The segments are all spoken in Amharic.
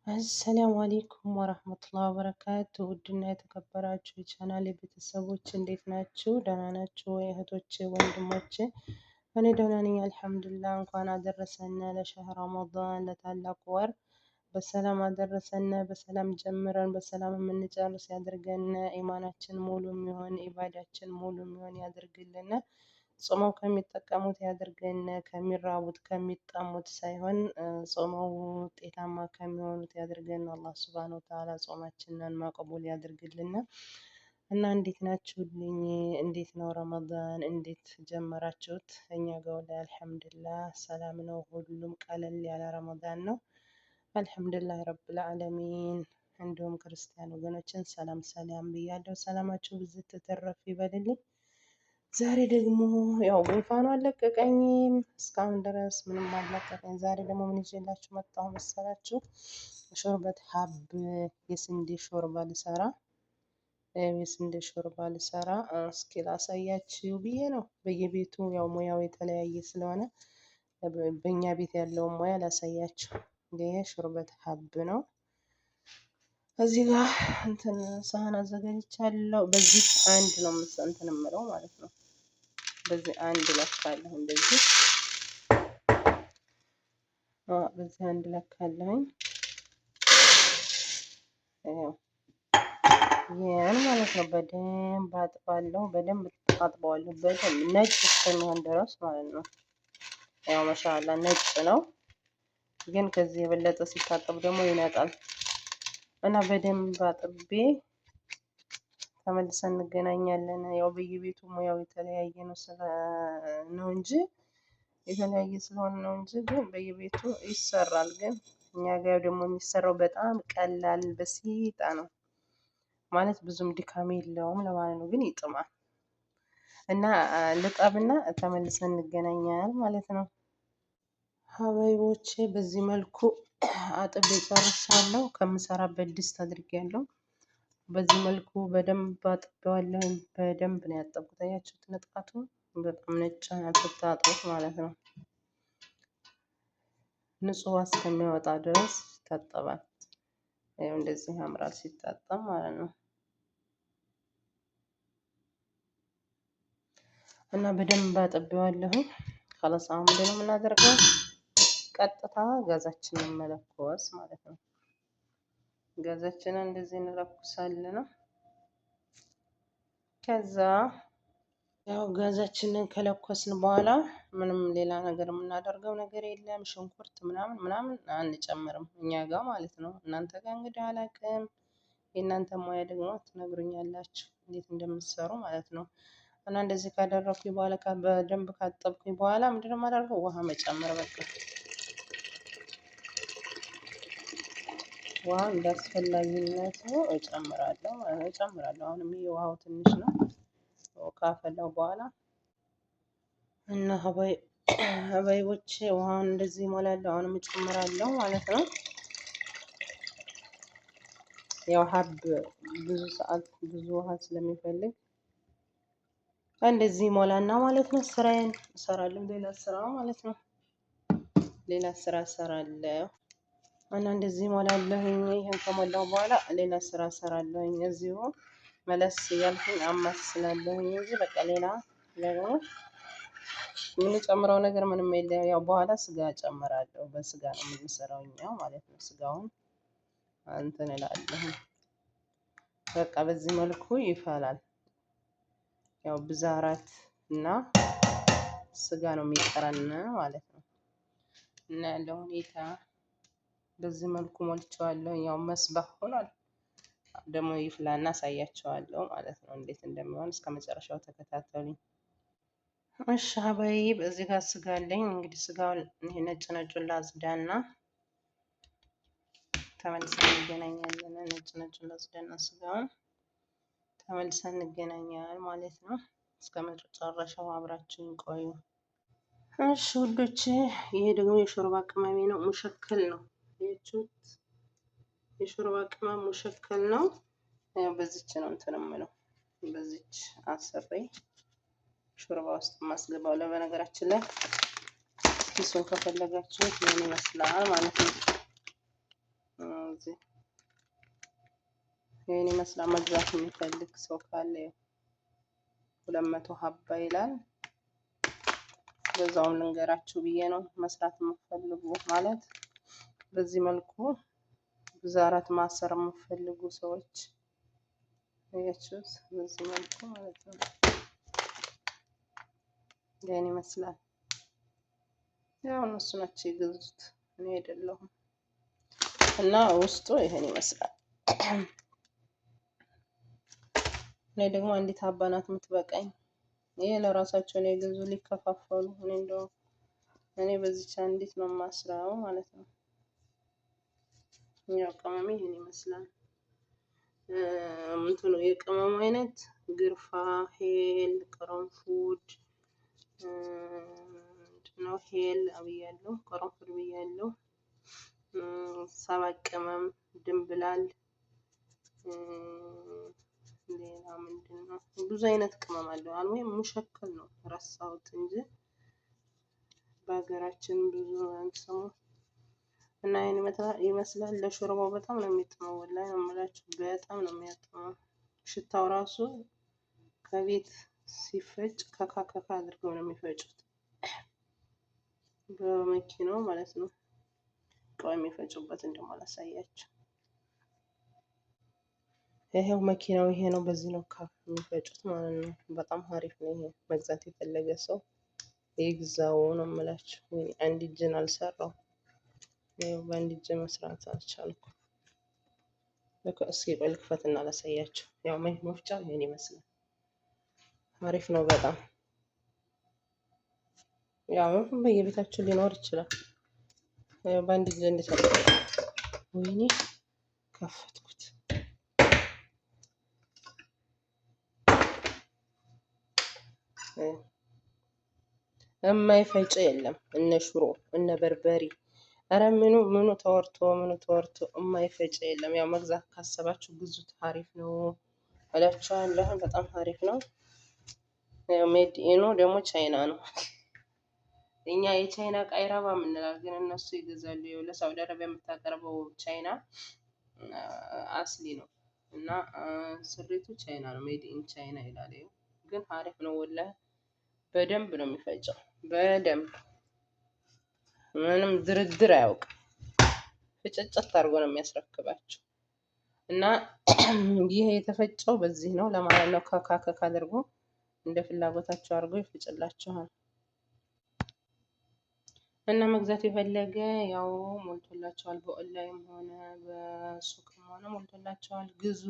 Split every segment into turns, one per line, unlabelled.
السلام عليكم ورحمة الله وبركاته። ውድና የተከበራችሁ የቻናሌ ቤተሰቦች እንዴት ናችሁ? ደህና ናችሁ ወይ? እህቶቼ ወንድሞቼ፣ እኔ ደህና ነኝ الحمد لله። እንኳን አደረሰን ለ شهر رمضان ለታላቁ ወር በሰላም አደረሰን። በሰላም ጀምረን በሰላም የምንጨርስ ያድርገን። ኢማናችን ሙሉ የሚሆን ኢባዳችን ሙሉ የሚሆን ያድርግልን። ጾመው ከሚጠቀሙት ያድርገን። ከሚራቡት ከሚጠሙት ሳይሆን ጾመው ውጤታማ ከሚሆኑት ያድርገን። አላህ سبحانه وتعالى ጾማችንን مقبول ያድርግልን። እና እንዴት ናችሁልኝ? እንዴት ነው ረመዳን? እንዴት ጀመራችሁት? እኛ ጋር ላይ الحمد لله ሰላም ነው። ሁሉም ቀለል ያለ ረመዳን ነው። الحمد لله رب العالمين። እንዲሁም ክርስቲያን ወገኖችን ሰላም ሰላም ብያለሁ። ሰላማችሁ ብዝት ትርፍ ይበልልኝ። ዛሬ ደግሞ ያው ጉንፋኑ አልለቀቀኝም እስካሁን ድረስ ምንም አልለቀቀኝ። ዛሬ ደግሞ ምን ይዤላችሁ መጣሁ መሰላችሁ? شوربة حب የስንዴ ሾርባ ልሰራ የስንዴ ሾርባ ልሰራ እስኪ ላሳያችሁ ብዬ ነው። በየቤቱ ያው ሙያው የተለያየ ስለሆነ በእኛ ቤት ያለውን ሙያ ላሳያችሁ። ይሄ شوربة حب ነው። እዚህ ጋር እንትን ሳህን አዘጋጅቻለሁ። በዚህ አንድ ነው እንትን የምለው ማለት ነው። በዚህ አንድ ለካለሁ እንደዚህ በዚህ አንድ ለካለሁኝ። ይሄን ማለት ነው። በደንብ አጥባለሁ። በደንብ አጥበዋለሁ። በደንብ ነጭ እስከሚሆን ድረስ ማለት ነው። ያው ማሻአላ ነጭ ነው፣ ግን ከዚህ የበለጠ ሲታጠብ ደግሞ ይነጣል እና በደንብ አጥቤ ተመልሰን እንገናኛለን። ያው በየቤቱ ሙያው የተለያየ ነው ነው እንጂ የተለያየ ስለሆነ ነው እንጂ ግን በየቤቱ ይሰራል። ግን እኛ ጋር ደግሞ የሚሰራው በጣም ቀላል በሲጣ ነው ማለት ብዙም ድካም የለውም ለማለት ነው። ግን ይጥማል እና ልጠብና ተመልሰን እንገናኛለን ማለት ነው። ሀባይቦቼ በዚህ መልኩ አጥቤ ጨርሻለሁ። ከምሰራበት ድስት አድርጌያለሁ። በዚህ መልኩ በደንብ አጥቤዋለሁ። በደንብ ነው ያጠብኩት። አያችሁት ንጣቱ በጣም ነጭ ስታጥቡት ማለት ነው። ንጹህ ውሃ እስከሚያወጣ ድረስ ይታጠባል። ይኸው እንደዚህ ያምራል ሲታጠብ ማለት ነው። እና በደንብ አጥቤዋለሁ። خلاص አሁን ምንድነው የምናደርገው? ቀጥታ ጋዛችንን መለኮስ ማለት ነው። ጋዛችንን እንደዚህ እንለኩሳለን። ከዛ ያው ጋዛችንን ከለኮስን በኋላ ምንም ሌላ ነገር የምናደርገው ነገር የለም። ሽንኩርት ምናምን ምናምን አንጨምርም እኛ ጋር ማለት ነው። እናንተ ጋር እንግዲህ አላውቅም። የእናንተ ሙያ ደግሞ ትነግሩኛላችሁ እንዴት እንደምትሰሩ ማለት ነው። እና እንደዚህ ካደረኩኝ በኋላ በደንብ ካጠብኩኝ በኋላ ምንድነው የማደርገው? ውሃ መጨመር በቃ ውሃ እንዳስፈላጊነቱ እጨምራለሁ እጨምራለሁ። አሁንም ይሄ ውሃው ትንሽ ነው ካፈላው በኋላ እና ሀባይቦቼ ውሃውን እንደዚህ እሞላለሁ። አሁንም እጨምራለሁ ማለት ነው። ያው ሀብ ብዙ ሰዓት ብዙ ውሃ ስለሚፈልግ እንደዚህ ሞላና ማለት ነው። ስራዬን እሰራለሁ፣ ሌላ ስራ ማለት ነው። ሌላ ስራ እሰራለሁ እና እንደዚህ ሞላለሁኝ። ይሄን ከሞላው በኋላ ሌላ ስራ እሰራለሁኝ። እዚሁ መለስ እያልኩኝ አማስላለሁኝ እንጂ በቃ ሌላ ደግሞ የምንጨምረው ነገር ምንም የለም። ያው በኋላ ስጋ እጨምራለሁ። በስጋ ነው የምንሰራው እኛ ማለት ነው። ስጋውን እንትን እላለሁ። በቃ በዚህ መልኩ ይፈላል። ያው ብዛራት እና ስጋ ነው የሚቀረን ማለት ነው። እና ያለው ሁኔታ በዚህ መልኩ ሞልቼዋለሁ። ያው መስባህ ሆኗል። ደግሞ ይፍላና አሳያቸዋለሁ ማለት ነው እንዴት እንደሚሆን እስከ መጨረሻው ተከታተሉኝ። እሺ ሀባይብ እዚህ ጋር ስጋ አለኝ። እንግዲህ ስጋውን ይሄ ነጭ ነጩን ላጽዳና ተመልሰን እንገናኛለን። ነጭ ነጩን ላጽዳና ስጋውን ተመልሰን እንገናኛለን ማለት ነው። እስከ መጨረሻው አብራችሁን ቆዩ። እሺ ውዶቼ፣ ይሄ ደግሞ የሾርባ ቅመሜ ነው። مشكل ነው ያችሁት፣ የሾርባ ቅመም مشكل ነው። ያው በዚች ነው እንትን የምለው በዚች አስሬ ሾርባ ውስጥ ማስገባው። ለበነገራችን ላይ ኪሱን ከፈለጋችሁት ምን ይመስላል ማለት ነው። እዚህ ይሄን ይመስላል። መግዛት የሚፈልግ ሰው ካለ 200 ሀባ ይላል። በዛውም ልንገራችሁ ብዬ ነው። መስራት የምትፈልጉ ማለት በዚህ መልኩ ብዛራት ማሰር የምትፈልጉ ሰዎች አያችሁት፣ በዚህ መልኩ ማለት ነው። ይሄን ይመስላል። ያው እነሱ ናቸው የገዙት፣ እኔ አይደለሁም። እና ውስጡ ይሄን ይመስላል። እኔ ደግሞ አንዲት ሀባ ናት የምትበቃኝ። ይሄ ለራሳቸው ነው የገዙ ሊከፋፈሉ። እኔ እንደው እኔ በዚች አንዲት ነው የማስራው ማለት ነው። ያው ቅመሜ ይሄን ይመስላል። እንትኑ የቅመሙ አይነት ግርፋ፣ ሄል፣ ቅርንፉድ ነው። ሄል ብያለሁ፣ ቅርንፉድ ብያለሁ፣ ሰባት ቅመም፣ ድንብላል፣ ሌላ ምንድን ነው? ብዙ አይነት ቅመም አለው። ወይም مشكل ነው ረሳሁት እንጂ በሀገራችን ብዙ አንስሙ እና ይሄን ይመስላል። ለሾርባው በጣም ነው የሚጥመው፣ ወላሂ ነው የምላችሁ፣ በጣም ነው የሚያጥመው። ሽታው ራሱ ከቤት ሲፈጭ ከካ ከካ አድርገው ነው የሚፈጩት፣ በመኪናው ማለት ነው። እቃው የሚፈጩበትን ደግሞ አላሳያችሁ። ይሄው መኪናው ይሄ ነው። በዚህ ነው ካፍ የሚፈጩት ማለት ነው። በጣም አሪፍ ነው። ይሄ መግዛት የፈለገ ሰው ይግዛው ነው የምላችሁ። ወይ አንድ እጅን አልሰራው፣ ይኸው በአንድ እጅ መስራት አልቻልኩም። እስኪ ቆይ ልክፈትና ላሳያችሁ። ያው መፍጫው ይሄን ይመስላል። አሪፍ ነው በጣም። ያው በየቤታችሁ ሊኖር ይችላል። ያው በአንድ እጅ እንዴት፣ ወይኔ ከፈትኩት። የማይፈጭ የለም። እነ ሽሮ እነ በርበሬ ኧረ ምኑ ምኑ ተወርቶ ምኑ ተወርቶ የማይፈጭ የለም። ያው መግዛት ካሰባችሁ ግዙት፣ አሪፍ ነው እላችኋለሁ። በጣም አሪፍ ነው። ያው made in ኡ ደግሞ ቻይና ነው። እኛ የቻይና እቃ አይረባም እንላለን፣ ግን እነሱ ይገዛሉ። ያው ለሳውዲ አረቢያ የምታቀርበው ቻይና أصلي ነው እና ስሪቱ ቻይና ነው። Made in China ይላል። ግን አሪፍ ነው ወላሂ፣ በደንብ ነው የሚፈጨው። በደንብ ምንም ድርድር አያውቅም። ፍጭጭት አድርጎ ነው የሚያስረክባቸው። እና ይሄ የተፈጨው በዚህ ነው ለማለት ነው። ከካ ከካ አድርጎ እንደ ፍላጎታቸው አድርጎ ይፈጭላችኋል። እና መግዛት የፈለገ ያው ሞልቶላቸዋል። በኦንላይንም ሆነ በሱቅም ሆነ ሞልቶላቸዋል። ግዙ።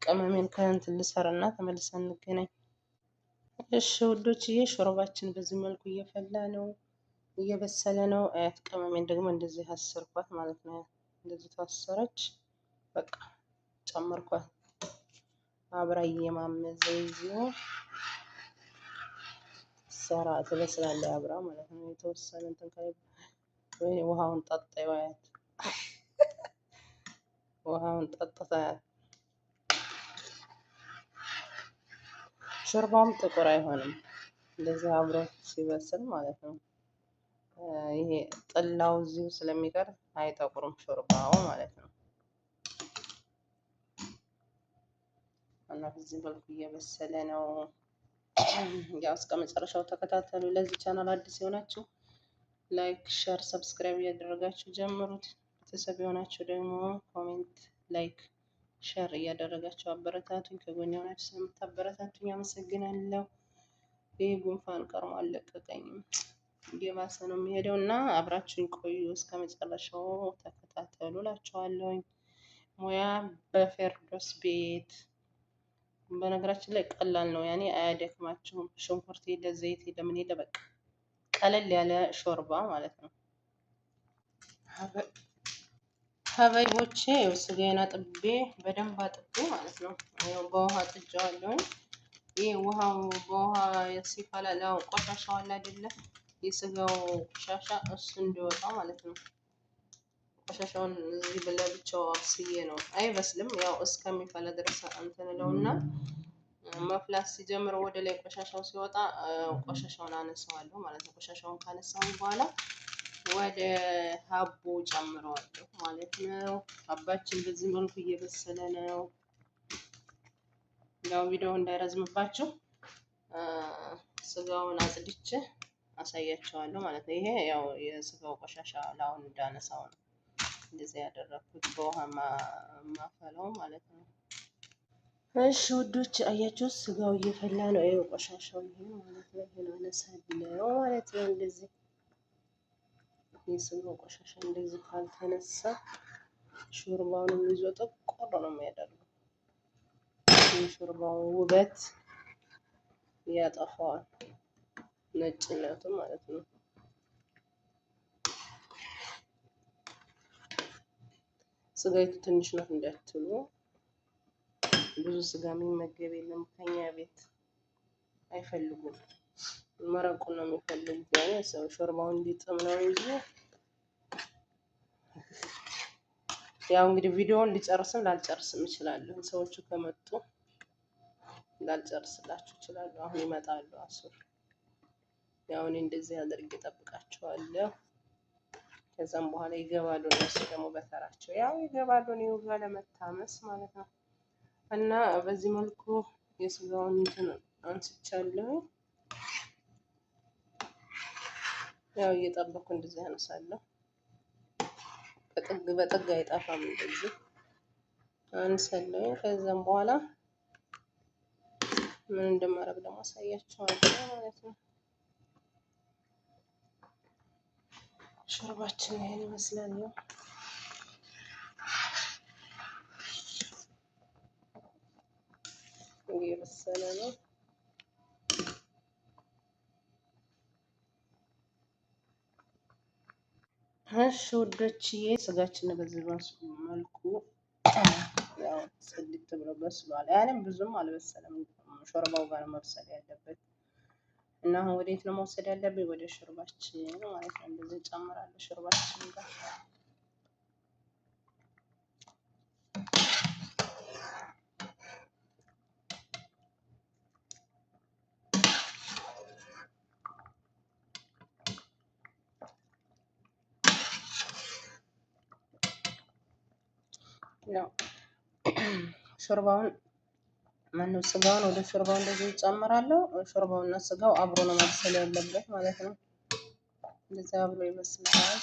ቅመሜን ከእንትን ልሰራና ተመልሰን እንገናኝ። እሺ ውዶችዬ፣ ሾርባችን በዚህ መልኩ እየፈላ ነው፣ እየበሰለ ነው። አያት ቅመሜን ደግሞ እንደዚህ አሰርኳት ማለት ነው። እንደዚህ ታሰረች። በቃ ጨመርኳት አብራ እየማመዘ ይዞ ሰራ ትበስላለች አብራ ማለት ነው። የተወሰነ እንትን ካለ ወይ ውሃውን ጠጣ ይዋያት፣ ውሃውን ጠጥታ ሾርባውም ጥቁር አይሆንም። እንደዚህ አብሮ ሲበስል ማለት ነው። ይሄ ጥላው እዚሁ ስለሚቀር አይጠቁርም ሾርባው ማለት ነው። እና በዚህ መልኩ እየበሰለ ነው። ያው እስከ መጨረሻው ተከታተሉ። ለዚህ ቻናል አዲስ የሆናችሁ like፣ share፣ subscribe እያደረጋችሁ ጀምሩት። ቤተሰብ የሆናችሁ ደግሞ comment፣ like፣ share እያደረጋችሁ አበረታቱኝ። ከጎን የሆናችሁ ስለምታበረታቱኝ አመሰግናለሁ። ይህ ጉንፋን ቀርሞ አልለቀቀኝም፣ እየባሰ ነው የሚሄደው እና አብራችሁኝ ቆዩ እስከ መጨረሻው ተከታተሉ እላችኋለሁኝ። ሙያ በፌርዶስ ቤት በነገራችን ላይ ቀላል ነው፣ ያኔ አያደክማችሁም። ሽንኩርት የለ ዘይት የለ ምን የለ በቃ ቀለል ያለ ሾርባ ማለት ነው። ሀበይቦቼ ስጋዬን አጥቤ በደንብ አጥቤ ማለት ነው። ያው በውሃ ጥጄዋለሁኝ። ይሄ ውሃው በውሃ ሲፈላ ቆሻሻው አለ አይደለ? የስጋው ቆሻሻ እሱ እንዲወጣ ማለት ነው። ቆሻሻውን እዚህ ለብቻው አብስዬ ነው፣ አይበስልም። ያው እስከሚፈላ ድረስ እንትን እለውና መፍላት ሲጀምር ወደ ላይ ቆሻሻው ሲወጣ ቆሻሻውን አነሳዋለሁ ማለት ነው። ቆሻሻውን ካነሳሁኝ በኋላ ወደ ሀቦ ጨምረዋለሁ ማለት ነው። ሀባችን በዚህ መልኩ እየበሰለ ነው። ያው ቪዲዮ እንዳይረዝምባችሁ ስጋውን አጽድቼ አሳያቸዋለሁ ማለት ነው። ይሄ ያው የስጋው ቆሻሻ ለአሁን እንዳነሳው ነው እንደዚህ ያደረኩት በውሃ ማፈለው ማለት ነው። እሺ ውዶች አያችሁ ስጋው እየፈላ ነው። ይሄው ቆሻሻው ይሄ ማለት ነው። ይሄን አነሳለሁ ማለት ነው። እንደዚህ የስጋው ቆሻሻ እንደዚህ ካልተነሳ ሾርባውንም ይዞ ጠቆር ነው የሚያደርገው። የሾርባውን ውበት ያጠፋዋል፣ ነጭነቱ ማለት ነው። ስጋይቱ ትንሽ ናት እንዳትሉ፣ ብዙ ስጋ የሚመገብ የለም ከኛ ቤት አይፈልጉም። መረቁን ነው የሚፈልጉት። ያኔ ሰው ሾርባውን እንዲጥም ነው እንጂ ያው እንግዲህ ቪዲዮውን ሊጨርስም ላልጨርስም እችላለሁ። ሰዎቹ ከመጡ ላልጨርስላችሁ እችላለሁ። አሁን ይመጣሉ አሱር። ያው እኔ እንደዚህ አድርጌ እጠብቃቸዋለሁ። ከዛም በኋላ ይገባሉ። እነሱ ደግሞ በተራቸው ያው ይገባሉ። እኔ ጋር ለመታመስ ማለት ነው። እና በዚህ መልኩ የስጋውን እንትን አንስቻለሁ። ያው እየጠበኩ እንደዚህ አነሳለሁ። በጥግ በጥግ አይጠፋም። እንደዚህ አንሳለሁ። ከዛም በኋላ ምን እንደማደርግ ደግሞ አሳያችኋለሁ ማለት ነው። ሾርባችን ይሄን ይመስላል። ያው እየበሰለ ነው። እሺ ውዶችዬ ስጋችን በዚህ መልኩ ያው ጽድት ብሎ በስሏል። ያንም ብዙም አልበሰለም። ሾርባው ጋር መብሰል ያለበት እና አሁን ወዴት ነው መውሰድ ያለብኝ? ወደ ሾርባችን ማለት ነው። እንደዚህ እጨምራለሁ ሾርባችን ጋር። ያው ሾርባውን ማነው ስጋውን ወደ ሾርባው እንደዚህ እጨምራለሁ። ሾርባውና ስጋው አብሮ ነው መብሰል ያለበት ማለት ነው። እንደዚህ አብሮ ይበስላል።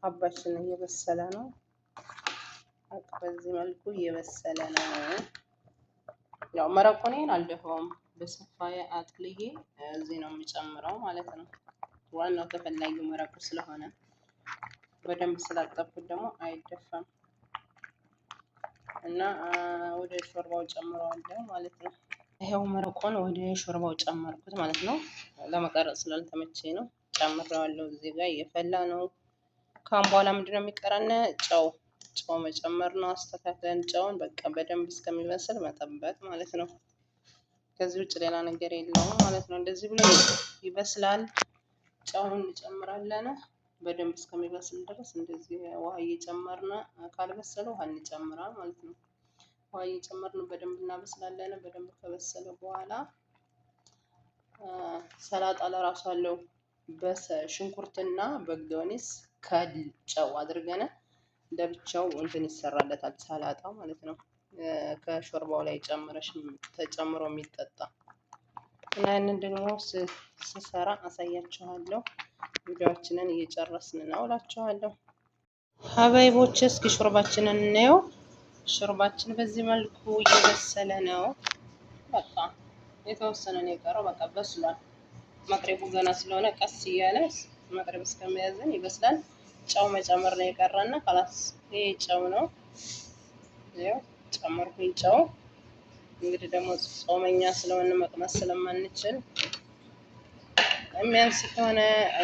ሀባችን እየበሰለ ነው። በዚህ መልኩ እየበሰለ ነው። ያው መረቁን አልደፋውም። በሰፋ አጥልዬ እዚህ ነው የምጨምረው ማለት ነው። ዋናው ተፈላጊው መረቁ ስለሆነ በደንብ ስላጠብኩት ደግሞ አይደፋም እና ወደ ሾርባው ጨምረዋለሁ ማለት ነው። ይሄው መረቁን ወደ ሾርባው ጨመርኩት ማለት ነው። ለመቀረጽ ስላልተመቸኝ ነው ጨምረዋለሁ። እዚህ ጋር እየፈላ ነው። ካሁን በኋላ ምንድነው የሚቀረን? ጨው ጨው መጨመር ነው። አስተካክለን ጨውን በቃ በደንብ እስከሚበስል መጠበቅ ማለት ነው። ከዚህ ውጭ ሌላ ነገር የለውም ማለት ነው። እንደዚህ ብሎ ይበስላል። ጨውን እንጨምራለን። በደንብ እስከሚበስል ድረስ እንደዚህ ውሃ እየጨመርን፣ ካልበሰለ ውሃ እንጨምራለን ማለት ነው። ውሃ እየጨመርን በደንብ እናበስላለን። በደንብ ከበሰለ በኋላ ሰላጣ ለራሱ አለው በሽንኩርትና በግዶኒስ ከጨው አድርገን ለብቻው እንትን ይሰራለታል ሰላጣ ማለት ነው። ከሾርባው ላይ ጨምረሽ ተጨምሮ የሚጠጣ እና ያንን ደግሞ ስሰራ አሳያችኋለሁ። ቪዲዮአችንን እየጨረስን ነው እላችኋለሁ። ሀባይቦች እስኪ ሾርባችንን እናየው። ሾርባችን በዚህ መልኩ እየበሰለ ነው። በቃ የተወሰነ ነው የቀረው። በቃ በስሏል። መቅረቡ ገና ስለሆነ ቀስ እያለ መቅረብ እስከሚያዝን ይበስላል። ጨው መጨመር ነው የቀረና خلاص ይሄ ጨው ነው። ያው ጨመርኩኝ ጨው። እንግዲህ ደግሞ ጾመኛ ስለሆነ መቅመስ ስለማንችል የሚያንስ ከሆነ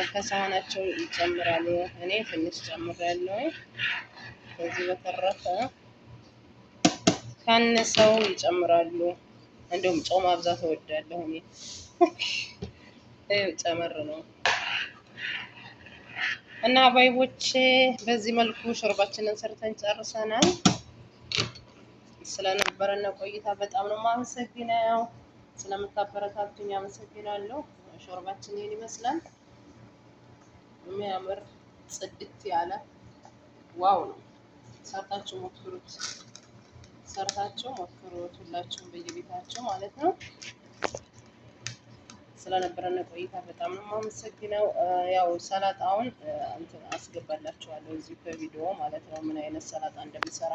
ከሳህናቸው ይጨምራሉ። እኔ ትንሽ ጨምሬያለሁ። ከዚህ በተረፈ ካነሰው ይጨምራሉ። እንደውም ጨው ማብዛት እወዳለሁ እኔ። ጨመር ነው እና ባይቦቼ በዚህ መልኩ ሾርባችንን ሰርተን ጨርሰናል። ስለነበረን ቆይታ በጣም ነው የማመሰግነው። ስለምታበረታቱኝ አመሰግናለሁ። ሾርባችን ይህን ይመስላል። የሚያምር ጽድት ያለ wow ነው። ሰርታችሁ ሞክሩት፣ ሰርታችሁ ሞክሩት ሁላችሁም በየቤታችሁ ማለት ነው። ስለነበረን ቆይታ በጣም ነው የማመሰግነው። ያው ሰላጣውን እንትን አስገባላችኋለሁ እዚሁ ከቪዲዮ ማለት ነው፣ ምን አይነት ሰላጣ እንደምሰራ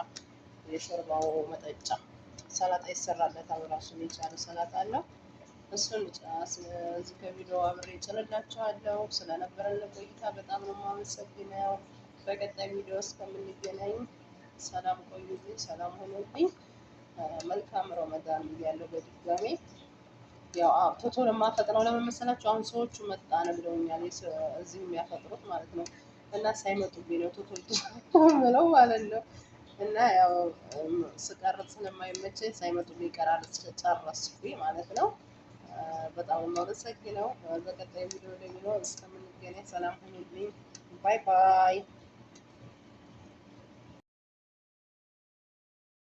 የሾርባው መጠጫ ሰላጣ ይሰራለታል። ራሱን የቻለ ሰላጣ አለው። እሱን እዚህ ከቪዲዮ አብሬ እጭንላችኋለሁ። ስለነበረን ቆይታ በጣም ነው የማመሰግነው። በቀጣይ ቪዲዮ እስከምንገናኝ ሰላም ቆዩልኝ፣ ሰላም ሆኑልኝ። መልካም ረመዳን ብያለሁ በድጋሚ። ያው ቶሎ የማፈጥነው ለምን መሰላችሁ? አሁን ሰዎቹ መጣን ብለውኛል፣ እዚህ የሚያፈጥሩት ማለት ነው። እና ሳይመጡብኝ ነው ቶሎ ብለው ማለት ነው። እና ያው ስቀርጽ ስለማይመቸኝ ሳይመጡብኝ ቀራርጽ ጨረስኩኝ ማለት ነው። በጣም የማመሰግነው። በቀጣይ ቪዲዮ ደግሞ እስከምንገናኝ ሰላም ሁኑልኝ። Bye bye።